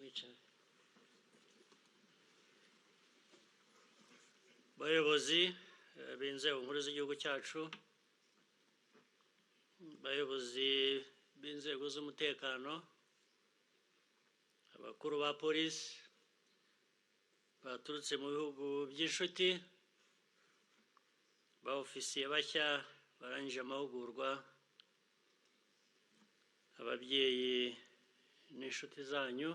Mwicaye. Bayobozi b'inzego nkuru z'igihugu cyacu, bayobozi b'inzego z'umutekano, abakuru ba polisi baturutse mu bihugu by'inshuti, ba ofisiye bashya barangije amahugurwa, ababyeyi n'inshuti zanyu,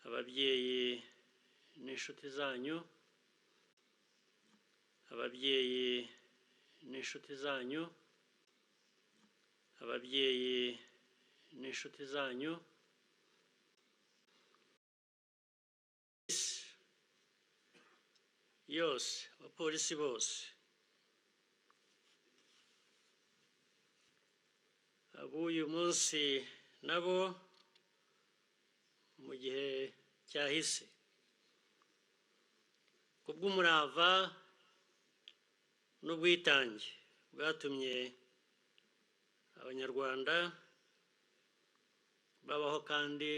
ababyeyi n'inshuti zanyu, ababyeyi n'inshuti zanyu, ababyeyi n'inshuti zanyu, yose, abapolisi bose, ab'uyu munsi nabo mu gihe cyahise, kubw'umurava n'ubwitange bwatumye Abanyarwanda babaho kandi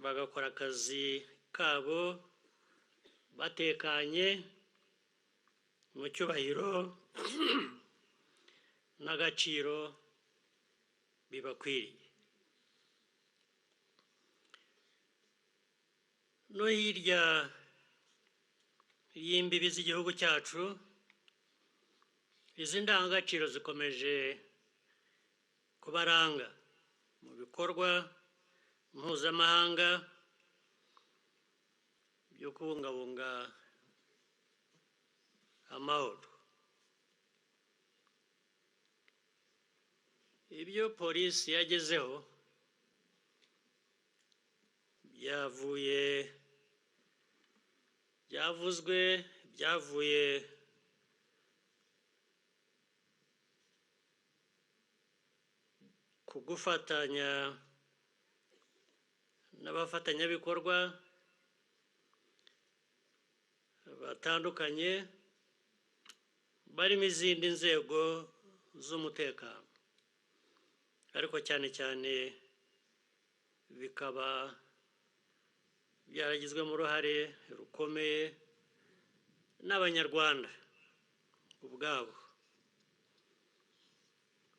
bagakora akazi kabo batekanye mu cyubahiro n'agaciro bibakwiriye. No hirya y'imbibi z'igihugu cyacu, izi ndangagaciro zikomeje kubaranga mu bikorwa mpuzamahanga byo kubungabunga amahoro. Ibyo polisi yagezeho byavuye, byavuzwe, byavuye ku gufatanya n'abafatanyabikorwa batandukanye barimo izindi nzego z'umutekano, ariko cyane cyane bikaba byaragizwemo uruhare rukomeye n'Abanyarwanda ubwabo.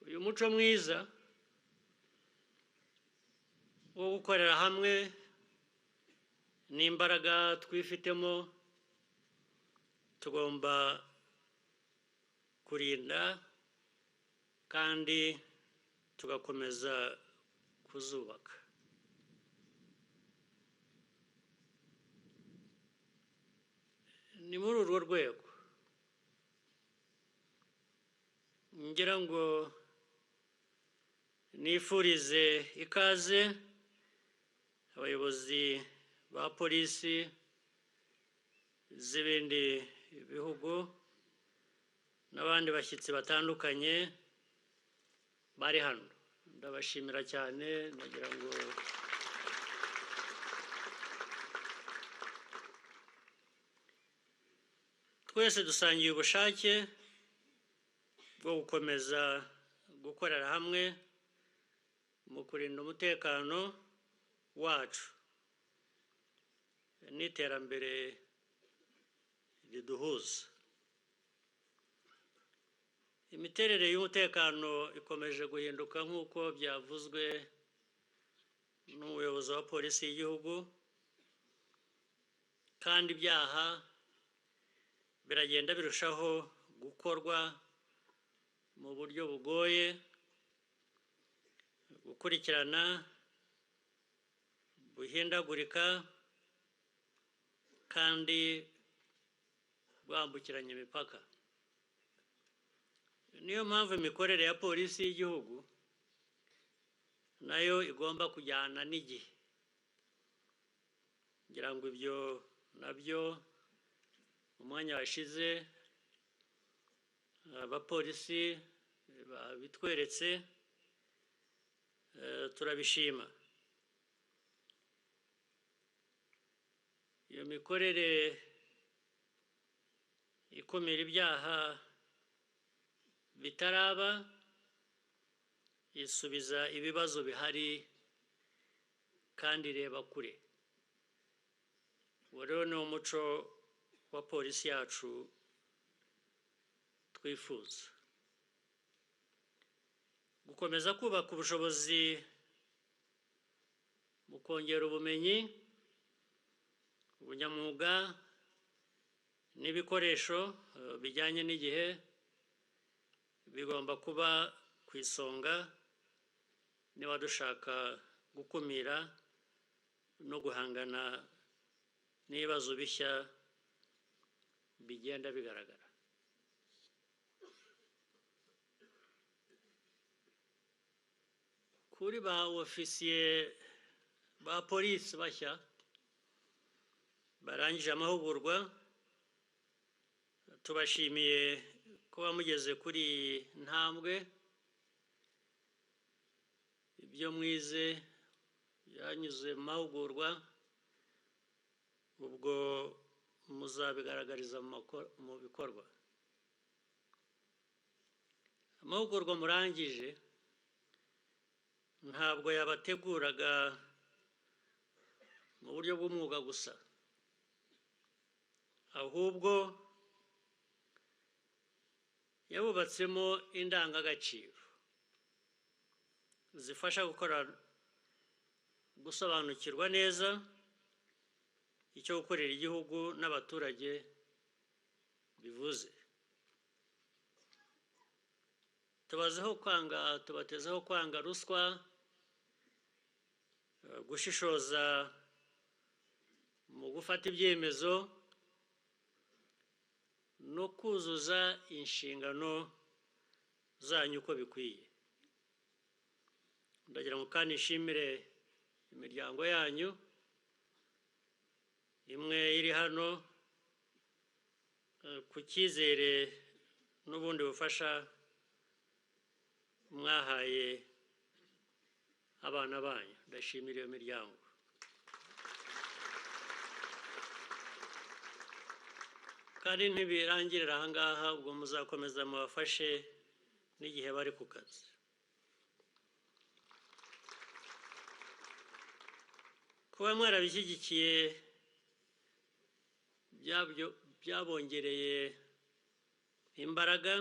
Uyu muco mwiza wo gukorera hamwe n'imbaraga twifitemo tugomba kurinda kandi tugakomeza kuzubaka. Ni muri urwo rwego ngira ngo nifurize ikaze abayobozi ba polisi z'ibindi bihugu n'abandi bashyitsi batandukanye bari hano. Ndabashimira cyane, ndagira ngo twese dusangiye ubushake bwo gukomeza gukorera hamwe mu kurinda umutekano wacu n'iterambere riduhuza. Imiterere y'umutekano ikomeje guhinduka nk'uko byavuzwe n'umuyobozi wa polisi y'igihugu, kandi ibyaha biragenda birushaho gukorwa mu buryo bugoye gukurikirana, buhindagurika kandi bwambukiranya imipaka. Niyo mpamvu imikorere ya polisi y'igihugu nayo igomba kujyana n'igihe. Ngira ngo ibyo nabyo Mu mwanya washize abapolisi babitweretse, turabishima. Iyo mikorere ikumira ibyaha bitaraba isubiza ibibazo bihari kandi ireba kure. Uwo rero ni umuco wa polisi yacu twifuza. Gukomeza kubaka ubushobozi mu kongera ubumenyi, ubunyamwuga n'ibikoresho bijyanye n'igihe bigomba kuba ku isonga niba dushaka gukumira no guhangana n'ibibazo bishya bigenda bigaragara. Kuri ba ofisiye ba polisi bashya barangije amahugurwa, tubashimiye kuba mugeze kuri iyi ntambwe. Ibyo mwize byanyuze mu mahugurwa, ubwo muzabigaragariza mu bikorwa. Amahugurwa murangije ntabwo yabateguraga mu buryo bw'umwuga gusa, ahubwo yabubatsemo indangagaciro zifasha gukora gusobanukirwa neza icyo gukorera igihugu n'abaturage bivuze. Tubatezeho kwanga ruswa, gushishoza mu gufata ibyemezo no kuzuza inshingano zanyu uko bikwiye. Ndagira ngo kandi nshimire imiryango yanyu imwe iri hano ku cyizere n'ubundi bufasha mwahaye abana banyu. Ndashimira iyo miryango. Kandi ntibirangirira aha ngaha, ubwo muzakomeza mubafashe n'igihe bari ku kazi. Kuba mwarabishyigikiye byabongereye imbaraga,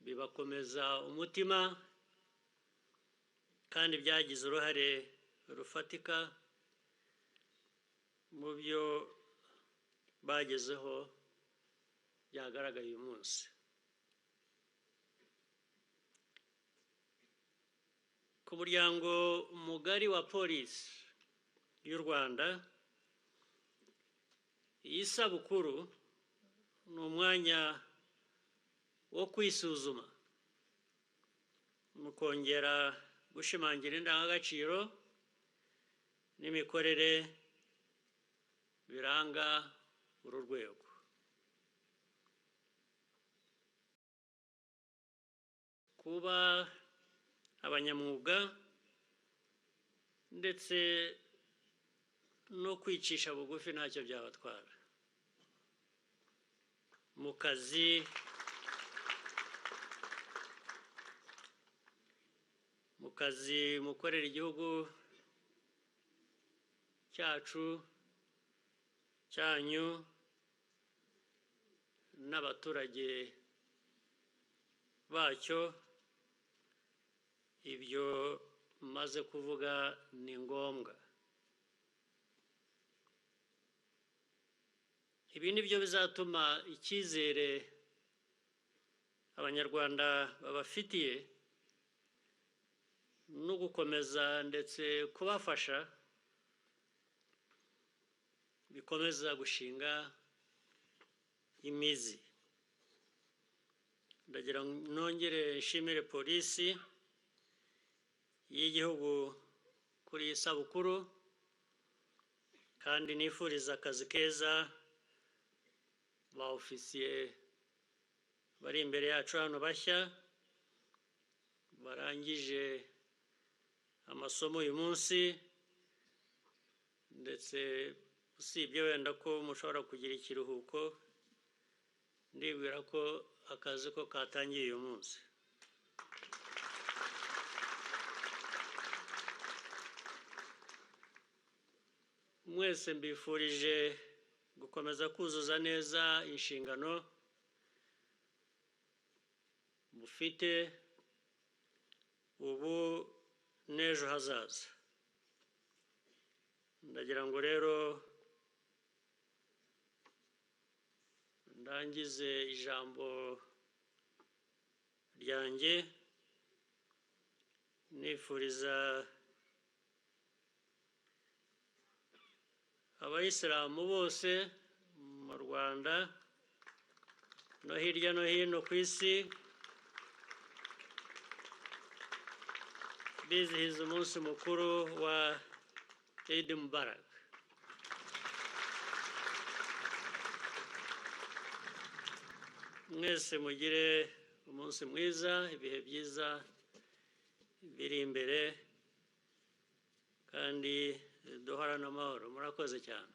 bibakomeza umutima, kandi byagize uruhare rufatika mu byo bagezeho byagaragaye uyu munsi. Ku muryango mugari wa polisi y'u Rwanda, iyi sabukuru ni umwanya wo kwisuzuma mu kongera gushimangira indangagaciro n'imikorere biranga uru rwego. Kuba abanyamwuga ndetse no kwicisha bugufi ntacyo byabatwara mu kazi. Mu kazi mukorera igihugu cyacu cyanyu n'abaturage bacyo, ibyo maze kuvuga ni ngombwa. Ibi nibyo bizatuma icyizere Abanyarwanda babafitiye no gukomeza ndetse kubafasha bikomeza gushinga imizi. Ndagira nongere nshimire polisi y'igihugu kuri iyi sabukuru, kandi nifuriza akazi keza Ba ofisiye bari imbere yacu hano bashya barangije amasomo uyu munsi, ndetse usibye wenda ko mushobora kugira ikiruhuko, ndibwira ko akazi ko katangiye uyu munsi. Mwese mbifurije gukomeza kuzuza neza inshingano mufite ubu n'ejo hazaza. Ndagira ngo rero ndangize ijambo ryanjye nifuriza Abayisilamu bose mu Rwanda no hirya no hino ku isi bizihiza umunsi mukuru wa Eid Mubarak. Mwese mugire umunsi mwiza, ibihe byiza biri imbere, kandi duhorane amahoro. Murakoze cyane.